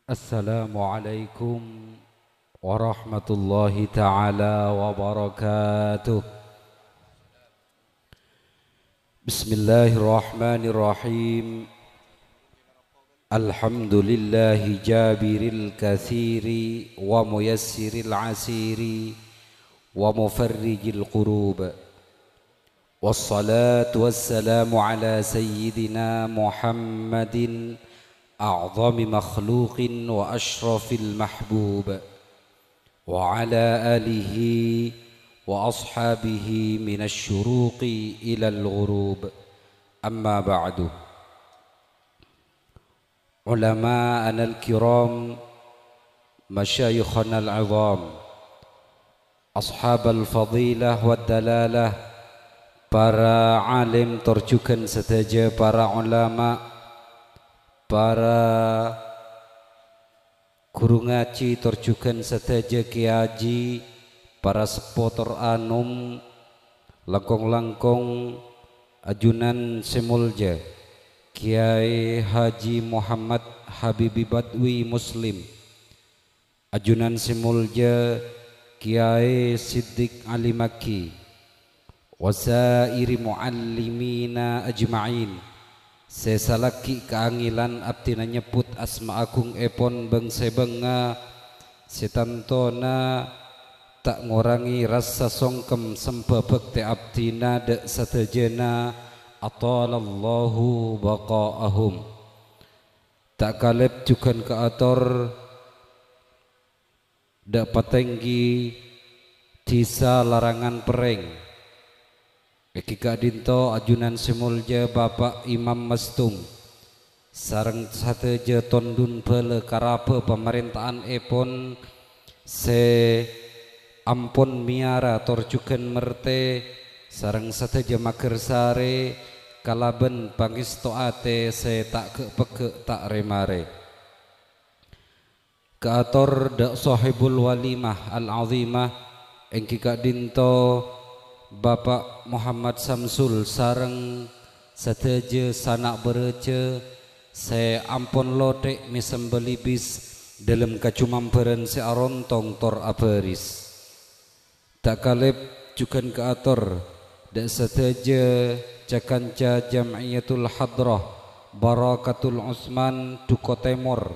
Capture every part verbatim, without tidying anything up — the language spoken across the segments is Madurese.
Assalamualaikum warahmatullahi taala wabarakatuh. Bismillahirrahmanirrahim. Alhamdulillahi jabiril katsiri wa muyassiril asiri wa mufarrijil kurub. Wassalatu wassalamu ala sayyidina Muhammadin a'zami makhluqin wa asyrafil mahbub, wa ala alihi wa ashabihi minasy syuruqi ilal ghurub. Amma ba'du. Ulama'anal kiram, masyayikhanal 'idham, ashabal fadilah wad dalalah, para alim tor jughân sadhâjâ para ulama, para ghuru ngajhi tor jughân sadhâjâ kèyaji, para seppo tor anom, langkong-langkong ajunan sè molja Kèyaè Haji Muhammad Habibi Badwi Muslim, ajunan sè molja Kèyaè Siddiq Ali Makki, wa sairi mu'allimina ajma'in, sè salaghi kaangelan abdhina nyebbhut asma agungèpon bâng-sèbângnga, sè tantona ta' ngorangè rassa songkem sembhâ bhâktè abdhina dhâ' sadhâjâna, atalallahu baqa'ahum. Ta' kalèp jughân kaator dhâ' patèngghi dhisa Larangan Perrèng. Èngghi ka'dhinto ajunan sè molja Bapa' Imam Mastum sareng sadhâjâ tondhun bhâlâ karabhâ pamarènta'anèpon sè ampon mèyara tor jughân mertè sareng sadhâjâ maghârsarè kalabân pangèsto atè sè ta' ghâ'-pegghâ' ta' rè-marè. Kaator dhâ' Sohibul Walimah Al-Azimah, èngghi ka'dhinto Bapa' Muhammad Samsul sareng sadhâjâ sana' bârâjâ sè ampon lotè' mèsem bâlibis dhâlem kajumambhârân sè arontong tor abhâris. Ta' kalèp jughân kaator dhâ' sadhâjâ ca-kanca Jam'iyatul Hadrah Barakatul Usman Duko Tèmor,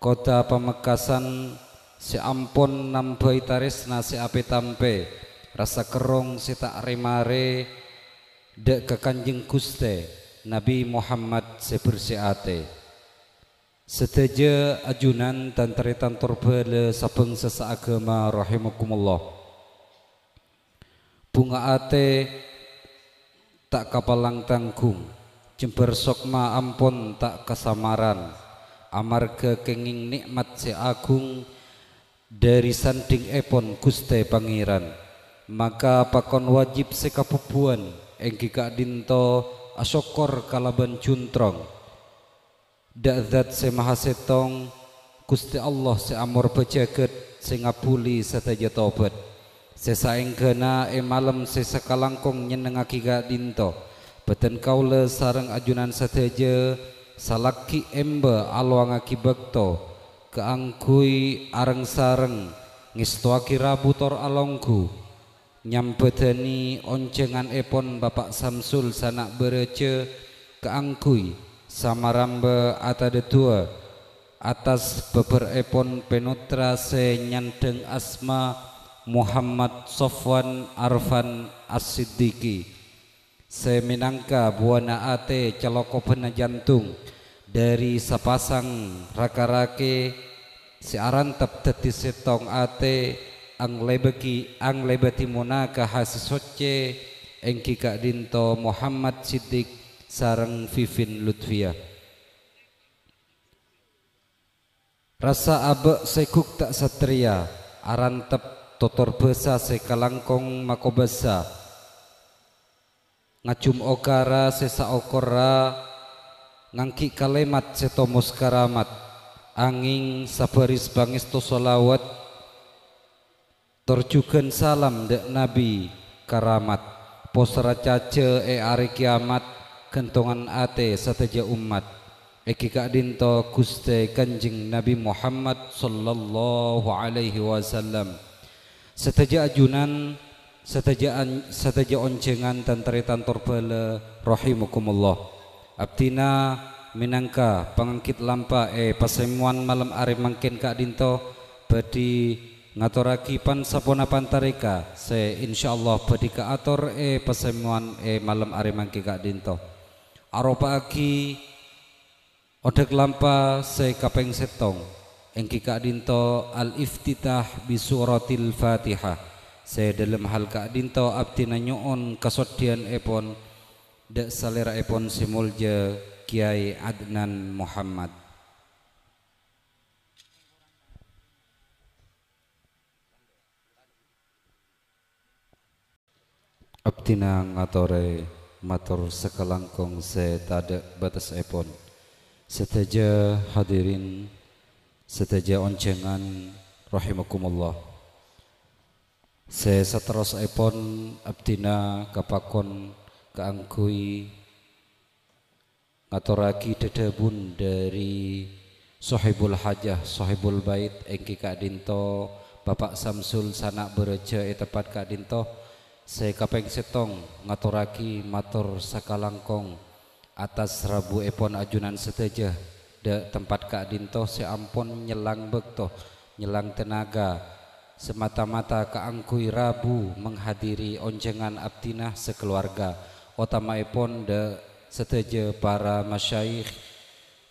Kottha Pamekasan sè ampon nambhâi tarèsna sè apètampè rassa kerrong sè ta' rè-marè dhâ' ka Kanjeng Ghustè Nabi Muhammad sè bersè atè. Sadhâjâ ajunan tan-tarètan tor bhâlâ sabhângsa saaghâma rahimakumullah. Bhunga atè ta' kapalang tangghung, jembhâr sokma ampon ta' kasamaran, amarghâ kèngèng nè'mat sè aghung dhâri sandhingngèpon Ghustè Pangèran. Maka pakon wajib sè kabhubbhuwân, èngghi ka'dhinto asokkor kalabân jhuntrong. Dhâ' Dzat Sè Mahasettong, Ghustè Allah sè amorbâ jhâghât, sè ngabbhuli sadhâjâ tobhât. Sè saèngghâna è malem sè sakalangkong nyennengngaghi ka'dhinto, bâdhân kaulâ sareng ajunan sadhâjâ salaghi èmbâ alowangngaghi bâkto kaangghuy areng-sareng ngèstowaghi rabu tor alongghu. Nyambhâdhâni onjhânganèpon Bapa' Samsul sana' bârâjâ kaangghuy samarambâ atadhâduwâ attas bhâbhârèpon pènotra sè nyandhâng asma Muhammad Sofwan Arfan As-Siddiqi, sè mènangka buwâna atè calokobhânna jantung dhâri sapasang raka-rakè sè arantep dhâddhi sèttong atè, anglèbâghi-, anglèbâdhi monakaha sè soccè, èngghi ka'dhinto Muhammad Siddiq sareng Vivin Lutfia. Rassa abâ' sè ghuk ta' satrèya, arantep totor bhâsa sè kalangkong makobâsa. Ngajhum okara sè saokorra ngangghi kalèmat sè tomos karamat, angèng sabâris pangèsto shalawat, tor jhughân salam dhâ' Nabbhi karamat, posra cajâ è arè kèyamat, ghântongan atè sadhâjâ ommat. èngghi ka'dhinto Ghustè Kanjeng Nabi Muhammad sallallahu alaihi wasallam. Sadhâjâ ajunan, sadhâjâ an-, sadhâjâ onjhângan tan-tarètan tor bhâlâ rahimakumullah. Abdhina mènangka panganggit lampa è pasemmowan malem arè mangkèn ka'dhinto bhâdhi ngatorraghi pan-sapona pantarèka sè insyaallah bhâdhi kaator è pasemmowan è malem arè mangkèn ka'dhinto. Aropa'aghi Odhâk lampa sè kapèng sèttong, èngghi ka'dhinto al-iftitah bi suratil Fatihah. Sè dhâlem hal ka'dhinto abdhina nyo'on kasoddhiyânèpon dhâ' salèra'èpon sè molja Kyai Adnan Muhammad. Abdhina ngatorè mator sakalangkong sè tadhâ' bâtessèpon. Sadhâjâ hadirin, sadhâjâ onjhângan rahimakumullah. Sè saterrossèpon abdhina kapakon kaangghuy ngatorraghi dhâdhâbun dhâri Sohibul Hajah, Sohibul Bait, èngghi ka'dhinto Bapa' Samsul Sana' Bârâjâ è tempat ka'dhinto. Sè kapèng sèttong, ngatorraghi mator sakalangkong atas rabuèpon ajunan sadhâjâ dhâ' tempat ka'dhinto sè ampon nyellang bâkto, nyellang tenaga, semata-mata kaangghuy rabu menghadiri onjhângan abdhina sakeluarga, otama'èpon dhâ' sadhâjâ para masyayikh,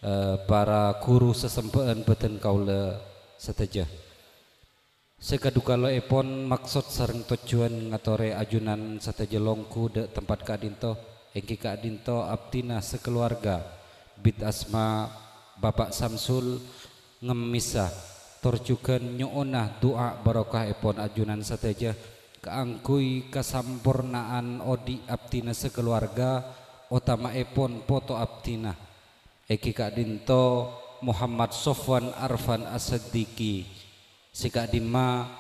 eh, para ghuru sasembhâ'ân bâdân kaulâ sadhâjâ. Sè kadhughâlâèpon maksod sareng tojjhuwân ngatorè ajunan sadhâjâ longghu dhâ' tempat ka'dhinto, èngghi ka'dhinto abdhina sakeluarga, bit asma Bapa' Samsul, ngemmissa, tor jhughân nyo'ona du'a barokahèpon ajunan sadhâjâ kaangghuy kasamporna'an odi' abdhina sakeluarga, otama'èpon poto abdhina, èngghi ka'dhinto Muhammad Sofwan Arfan As-Siddiqi, sè ka'dhimma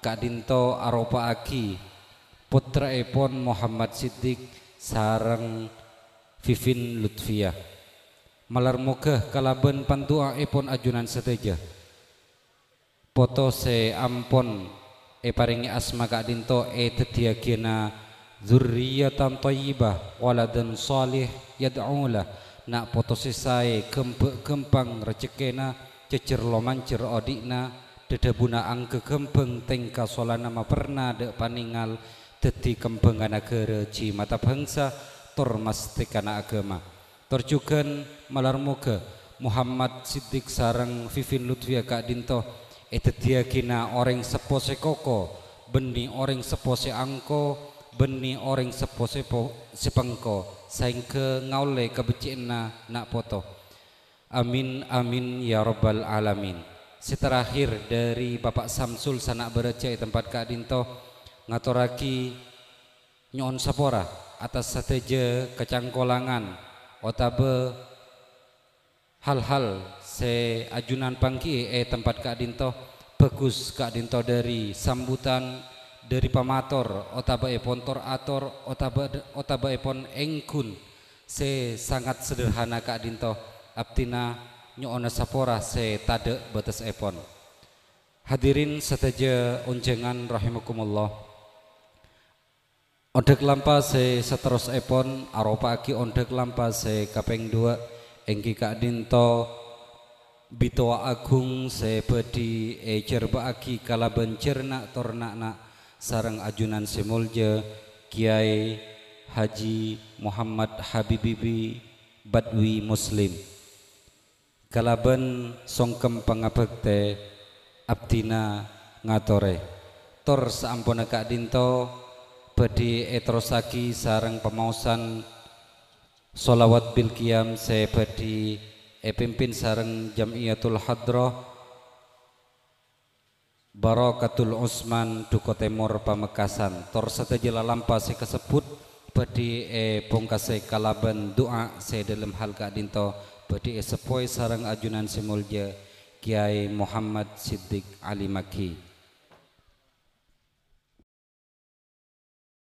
ka'dhinto aropa'aghi pottra'èpon Muhammad Siddiq sareng Vivin Lutfia. Malar moghâ kalabân pandu'a'èpon ajunan sadhâjâ, poto sè ampon èparèngè asma ka'dhinto èdhâddhiyâghinâ dzurriyyatan thayyibah, waladan shalih yad'ulah, na' poto sè saè, ghâmbhâ'-ghâmpang rejekkèna, jhejjher lomanjher odi'na, dhâdhâbuna angghâghâmbhâng, tèngka solana maperna dhâ' panèngal, dhâddhi kembhângnga naghârâ, jimata bhângsa, tor masthèkana aghâma. Tor jhughân malar moghâ Muhammad Siddiq sareng Vivin Lutfia ka'dhinto èdhâddhiyâghinâ orèng seppo sè koko, bânnè orèng seppo sè angko, bânnè orèng seppo sè po-, sè pengko, saèngghâ ngaollè kabhecce'anna na' poto. Amin, amin, ya rabbal alamin. Sè terakhir dhâri Bapa' Samsul Sana' Bârâjâ è tempat ka'dhinto ngatorraghi nyo'on sapora atas sadhâjâ kacangkolangan otabâ hal-hal sè ajunan pangghi'i è tempat ka'dhinto, bhâghus ka'dhinto dhâri sambutan dhâri pamator otabâèpon tor-ator otabâ-, otabâèpon èngghun sè sangat sederhana ka'dhinto, abdhina nyo'ona sapora sè tadhâ' bâtessèpon. Hadirin sadhâjâ onjhângan rahimakumullah. Ondhâk lampa sè saterrossèpon aropa'aghi ondhâk lampa sè kapèng duwâ', èngghi ka'dhinto bitowa aghung sè bhâdhi èjhârbâ'aghi kalabân jhârna' tor na'-na' sareng ajunan sè molja Kyai Haji Muhammad Habibi Badwi Muslim. Kalabân songkem pangabhâktè, abdhina ngatorè. Tor saamponna ka'dhinto bhâdhi èterrossaghi sareng pamaosan sholawat bil qiyam sè bhâdhi èpimpin sareng Jam'iyatul Hadrah Barokatul Usman, Duko Tèmor, Pamekasan. Tor sadhâjâ lalampa sè kasebbhut bhâdhi èpongkasè kalabân du'a sè dhâlem hal ka'dhinto bhâdhi èseppowè sareng ajunan sè molja Kyai Muhammad Siddiq Ali Maghi.